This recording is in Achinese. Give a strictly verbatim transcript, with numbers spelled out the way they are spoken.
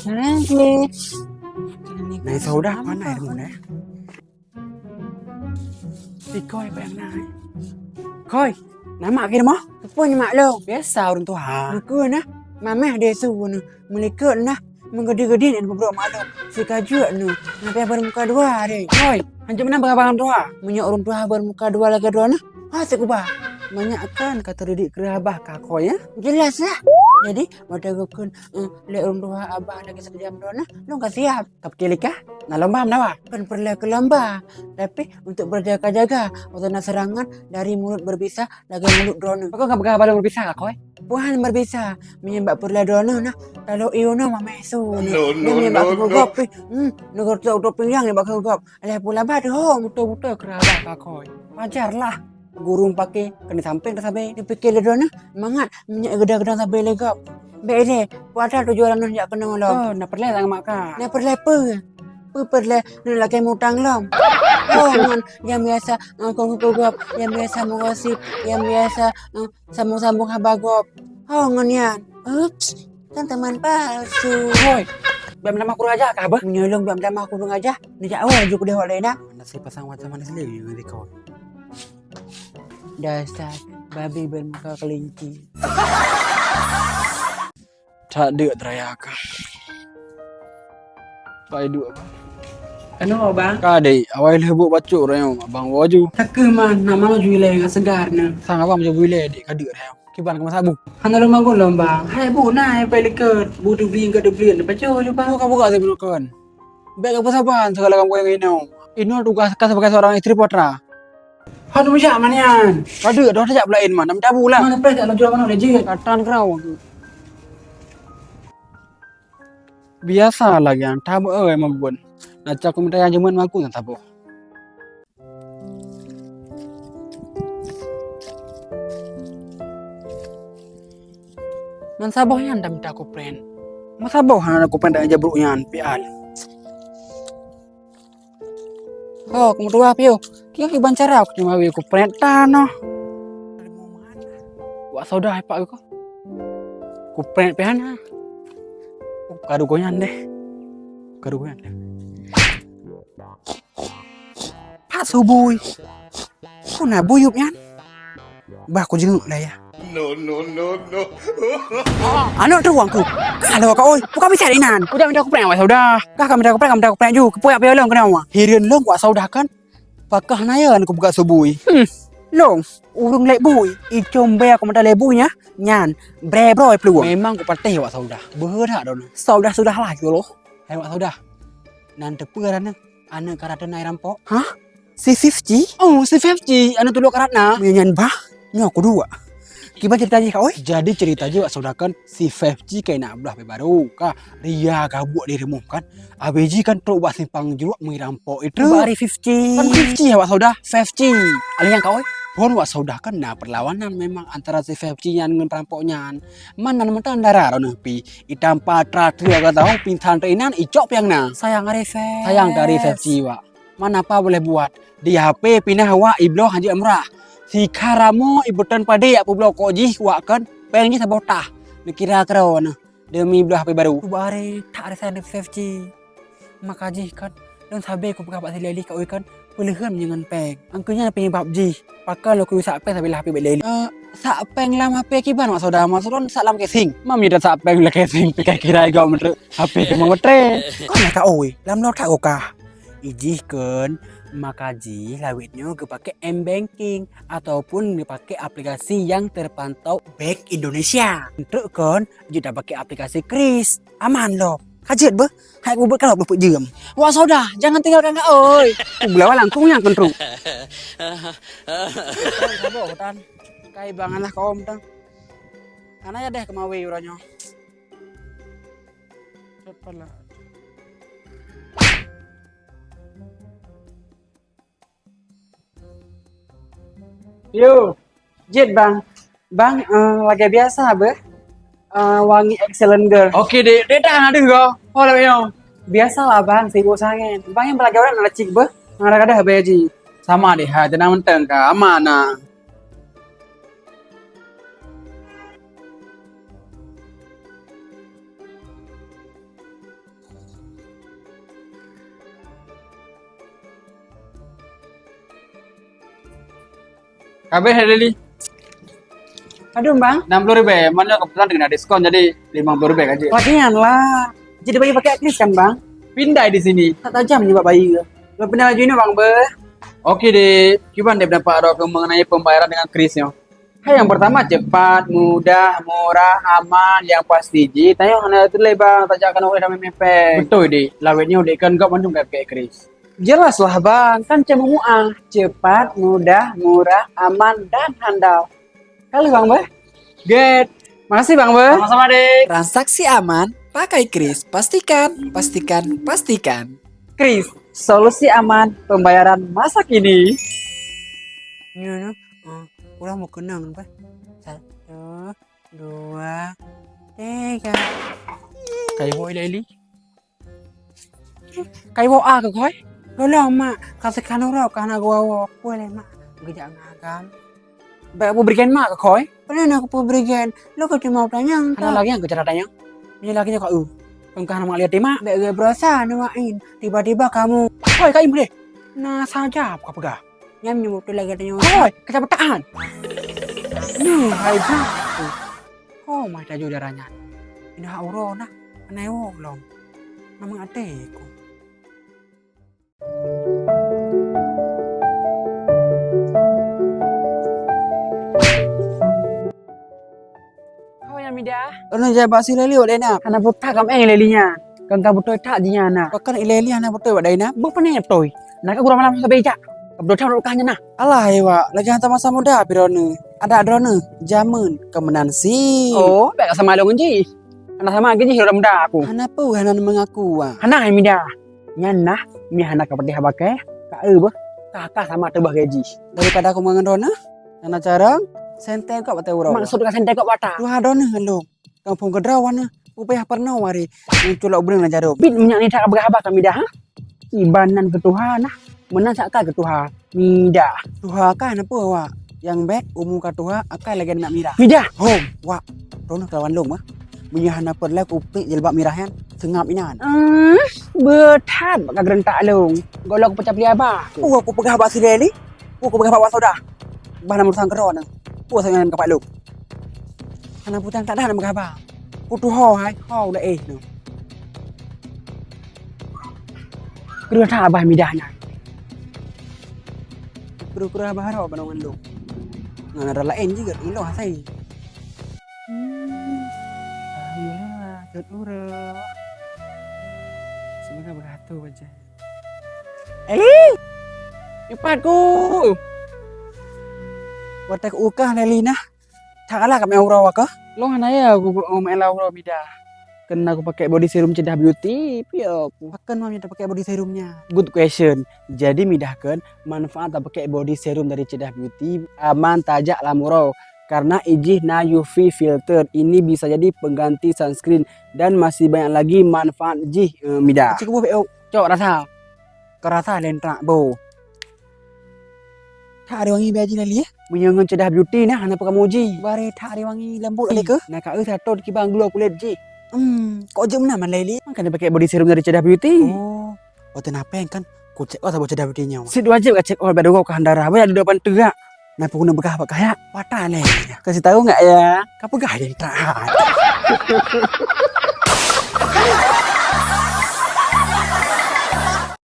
Nah, saudah mana ilmu dah? Ikoi bang nai. Koi, nama kira mah? Apa ni mak lo? Biasa orang tua. Aku nah, mamah dia suruh ni. Melikat nah. Menggede-gede ni bebrok mak lo. Sikajuk ni. Ngapain baru muka dua hari? Koi, hancur mana bang tua? Menyok orang tua baru muka dua lagi dua nah. Ha, sekuba. Banyak kan kata didik kerabah kakoi ya? Jelas lah. Jadi, pada gokun, eh, lek orang tua abah lagi sejam dua nah, lo ka siap. Ka pikir lika? Na lomba menawa? Kan peureulée keu lomba, tapi untuk berjaga-jaga, watée na serangan dari mulut berbisa lagée mulut droeneuh. Pakon ka peugah baloe berbisa, Kakoi? Buhan berbisa, meunyoe bak peureulée droeneuh nah, talo ié unoe mameh su nyoe. No, no, meunyoe bak no, keugop, no. Ih, hmm, neugeurok topeng nyang bak keugop. Alah pula bad ho, beutôi-beutôi keuraba, Kakoi. Wajarlah. Gurung paké keuneuk sampéng tasabe. Neupike lé droeneuh mangat meunyoe geudang-geudang sabe lé gob. Bék ilée, peue atra tujuan droeneuh jak keunoe lom? Oh, na peureulée lam maka. Na peureulée peue? Peue peureulée neuh lakée mutang lom? Oh, ngon nyang biasa ngangkong keu gob, nyang biasa meugosip, nyang biasa, eh, sambung-sambung haba gob. Oh, ngon nyan. Ups, kan teman palsu. Hoi, bak meutamah kurang aja kah, bah? Meunyoe lôn bak meutamah kurang aja, neujak awai laju keudeh awak laén, nah. Mana saya pasang macam mana sendiri, ngerti kau? Dasar babi bermuka kelinci. That deuk raya ka. Pai duek, Bang. Keunoe, Bang? Ka, Dek. Awai lheueh buet bacut rayong, Abang woe ju. Takeu man, nak mano ju ilée ngon seugar nyoe. Sang Abang ju ilée, Dek, ka deuk rayong. Kiban ka meusabu. Hana lôn magun lom, Bang. Hai bu na, hai pai likot. Bu teublieng ka teublieng, pajoh ju, Bang. Buka-buka saya bukan. Bék ka peusaban segala kamu yang inoe. Inoe tugas ka sebagai seorang istri putra. Hana meujak manian. Padahal dah jak belain mah, nam tabu lah. Mana peh tak laju mana dah jeuet. Katan kerau aku. Biasa lagi yang tabu eh memang bun. Nak cak aku minta yang jemen aku yang tabu. Nan saboh nyan dah minta kupren. Masa boh hana kupren dah jabruk nyan pian. Ho, keumeutuha piôh. Kiban cara aku cuma wé kupren tanoh. Wak saudah hai pak ko. Kupren pih hana. Karu goyan deh. Karu goyan deh. Pak Subui. Ku na buyup nyan. Bah ku jenguk dah ya. No, no, no, no. Aneuk tu wangku. Kalau kau oi, bukan bisa inan. Udah minta kupren wak saudah. Kah kami dah kupren, kami dah kupren ju. Kepuyap ya long kena wak. Hireuen long wak saudah kan. Pakah na ya aneuk buka Subui. Hmm. Long, urung lek bui. Icom be aku mata lek bui nya. Nyan, bre bro peluang. Memang ku pateh wak saudah. Beuheurak don. Saudah sudah lah gitu loh. Hai wak saudah. Nan teupeu ran Aneuk karat na rampok. Hah? Si Fifty? Oh, si Fifty. Aneuk tulok karat na. Meunyo nyan bah, nyoe aku dua. Kiban cerita jih ka oi? Jadi cerita jih wak saudah kan si Fifty kena blah baru ka. Ria gabuk di rumah kan. Abis jih kan trok bak simpang jeruk mui rampok itu. Bak hari Fifty. Kan Fifty ya wak saudah, Fifty. Alih yang ka oi? Pun wak saudah kan na perlawanan memang antara si Fifty nyan ngon perampok nyan. Mana mentang darah roh pi. Itam patra tu ka tahu pingsan tu inan icok piang na. Sayang dari Fifty. Sayang dari Fifty wak. Mana apa boleh buat? Di H P pinah awak ibloh hanjeuet murah. Sikha ramo ibutan padé yak peubloe kok jih wak kan. Peng jih saboh tah. Neukira keudroe na. Demi bloe H P baru. Ubak hari tak ada sana Fifty. Maka jih kan. Lôn sabe kupeugah bak si Leli ka oi kan. Peuleuheuen meunyoe ngon peng. Angkeu nyan penyebab jih. Pakon lôn kuyue sak peng sabe lah H P bak Leli. Eh, sak peng lam H P kiban wak saudah maksud lôn sak lam casing. Mam nyoe sak peng lam casing pikai kira gom meunurot H P keu meutre. Kon ka oi, lam lo that gokah. Ijih kon, maka jih lawét nyoe geupake M-Banking ataupun geupake aplikasi nyang terpantau Bank Indonesia. Enteuk kon, jeuet tapake aplikasi Kris. Aman lom. Ka jeuet beuh, hai kubeuet ka lhok dua peuet jeuem. Wak saudah, jangan tinggalkan ka oi. Kubeuet langkong nyang keuntruk. Saboh tan. Kai bangan lah kaum tang. Hana ya deh keumawe uroe nyoe. Cepatlah. Yo, jeuet bang. Bang, eh, lagèe biasa beuh. Eh, wangi excellent girl. Oke dek, dek dah ada kau. Oh, lagèe nyoe. Biasa lah bang, sibuk sangat. Bang yang belajar orang nak cik beuh. Ngarang ada habis haji. Sama deh, ha, tenang menteng ka, aman nah. Ka abéh, Leli? Padum, Bang? Enam puluh ribèe. Mana kebetulan kena diskon, jadi lima puluh ribèe aja. Pagian lah. Jadi bagi pakai kris kan, Bang? Pindai di sini. Tak tajam juga bayi. Lo pindah laju ini, Bang, beh. Oke deh. Kiban deh pendapat awak mengenai pembayaran dengan kris nyoe? Hai, yang pertama cepat, mudah, murah, aman, yang pasti ji. Tanyoe hana tuléh, Bang, tajak keunoe oleh ramé mepeng. Beutôi deh, lawét nyoe deh kan gak mandum gak pakai kris. Jelas lah, Bang, kan cuma muah, cepat, mudah, murah, aman, dan handal. Kalau Bang beh? Get. Makasih Bang beh. Sama-sama deh. Transaksi aman, pakai kris. Pastikan, pastikan, pastikan. Kris, solusi aman pembayaran masa kini. Nyoe, nyoe, eh, urang mau kenang, bah. Satu, dua, tiga. Kayu boy, Leli. Kayu boy, ah, keu koi? Belum, Mak. Kasih kan urang, kan aku awak. Boleh, Mak. Gejak ngagam. Bèk peubri gèn mak keu koi? Peue na kupeubri gèn? Lôn ka cuma tanyong. Hana lagèe nyan keu cara tanyong. Meunyoe lagèe nyan ka eu. Kon ka hana mak lihat mak. Bèk geubeurasa neumain. Tiba-tiba kamoe. Hoi, ka imeuleh. Na saja ka peugah. Nyan meunyoe beutôi lagèe tanyong. Hoi, ka capeue tahan. Nyoe hai bah. Oh, mai taju darah nyan. Inah uroe nah. Anai woe lom. Nama até ku. Ho ya Mida. Anu jai bak si Leli wak Dena. Hana buta kam eh Leli nya. Kan ka beutôi tak di nya na. Pakan Leli hana beutôi wak Dena. Beuh pane beutôi. Nak gurau malam sampai jak. Ka beutôi tak nya na. Alah ya wak, lagi hantar masa muda pi droeneuh. Ada droeneuh jameun kemenan si. Oh, bèk sama lôn ji. Hana sama lagi jih muda aku. Hana peue hana mengaku wak. Hana hai Mida. Nyan nah, mi hana ka peudeh haba kèe, ka eu beuh, ka, ka sama teubah gaji. Daripada aku mangan droeneuh, hana carông, sentée kok batée uroe. Maksud ka sentée kok bata? Tuha droeneuh ngon lôn. Kampung keudroe wana, upayah peurunoe wari, ngon culok beureung lam jaroe. Bit minyak ni that ka peugah haba kami dah, ha? Iban nan keu tuha nah, meunan sak ka keu tuha. Mida. Tuha akai na peue, Wak? Nyang bèk umu ka tuha akai lagèe namiet mirah. Mida! Hom, Wak. Droeneuh kalawan lôn, mah. Meunyoe hana peureulèe kupék jilbab mirah nyan, seungab inan. Eh, beuthat bak ka geureuntak lôn. Gohlom kupeucap lia bah. Peue kupeugah bak si Leli? Peue kupeugah bak Wan Sodah? Bah na meurusan keudroe nyoe. Peue sapeue nyan keu Pak Lôn? Hana peue tan, tak ada hana meukaban. Kutu ho hai, ho udah eh tu. Keudroe that abah midah nyan. Keudroe-keudroe abah harok keunoe ngon lôn. Ngon orang laén jih ngon lôn asai. Hmm. Alhamdulillah, jot uroe. Semoga berhatu aja. Eli! Cepat ku! Watèe ku ukah Leli nah. That alah ka meu'en uroe ka? Lôn hana ya ku meu'en uroe midah. Kena ku pakai body serum Cedah Beauty, piye ku. Pakon mam nyang pakai body serum nyan? Good question. Jadi midahkan manfaat tapakai body serum dari Cedah Beauty aman tajak lam uroe. Karena ijih na U V filter. Ini bisa jadi pengganti sunscreen dan masih banyak lagi manfaat jih, eh, midah. Cik bu, cok rasa. Ka rasa lentrak bo. That ari wangi bèe jih Leli, eh? Meunyoe ngon Cedah Beauty nah, hana peue kamoe uji. Baré that ari wangi lembut lé keuh. Na ka eu satot kiban glo kulét jih. Hmm, kok jeuet meunan man Leli? Makanya pakai body serum dari Cedah Beauty. Oh, watèe na péng kan, ku check out saboh Cedah Beauty nyoe. Sit wajéb ka check out bak dua keuh darah. Weh, ada dua panteu gak. Na peue guna peugah bak kah ya? Watèe lé. Kasih tahu nggak ya? Ka peugah lé tak.